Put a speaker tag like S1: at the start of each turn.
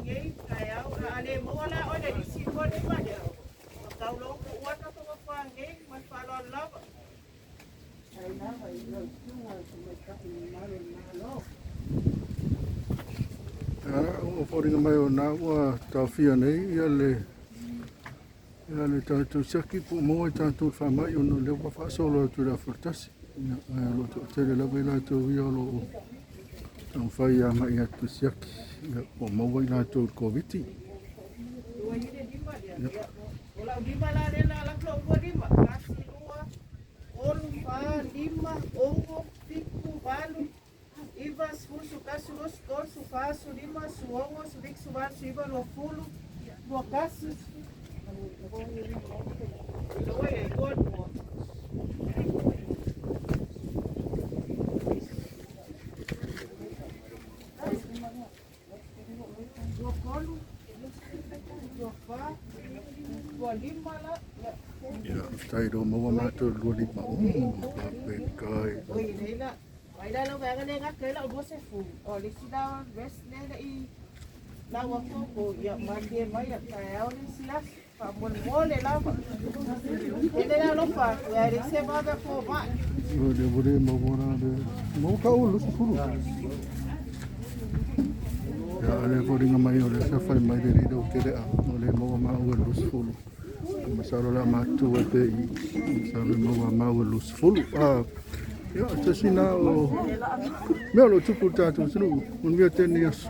S1: nei, taeao. A le maua la oe le lisi 25 lea, ua tau loa ona tuu atu atu tofa nei ma le faaaloalo lava.
S2: Ua foliga mai o na ua taofia nei ia le ia le tatou siaki po o maua i tatou faamai ona o lea ua faasolo atu i le afa tasi. Ia, ae o lo o toatele lava i latou ia o lo o taumafai agai atu e siaki ia, po o maua i latou i le Koviti.
S1: Ua i le lima lea. Ia, o lau lima la lea la lako lau 25. 1, 2, 3, 4, 5, 6, 7, 8, 9, 10, 11, 12, 13, 14, 15, 16, 17, 18, 20, 21. Ua i 22. 23, 24, 25 la.
S2: Ia, faafetai ua maua matou i le 25. Faafetai.
S1: Oi, nei la. Ai la lau vaega le gata ai lau 20. O le isi la rest le le i lau atu ko ia malie mai ia taeao le isi aso. Faamolemole lava. Ele la alofa atu e le se vave fo mai.
S2: Ua le ua le maua la le maua ka ulu sefulu. Ia, le foliga mai o le sa fai mai le lilo kele a o le maua maua le 20. Masalo la matua e pe i masalo e maua maua le 20. Ah, ia, tasi na o mea o lo o tupu i le tatou atunuu. Manuia tēnei aso.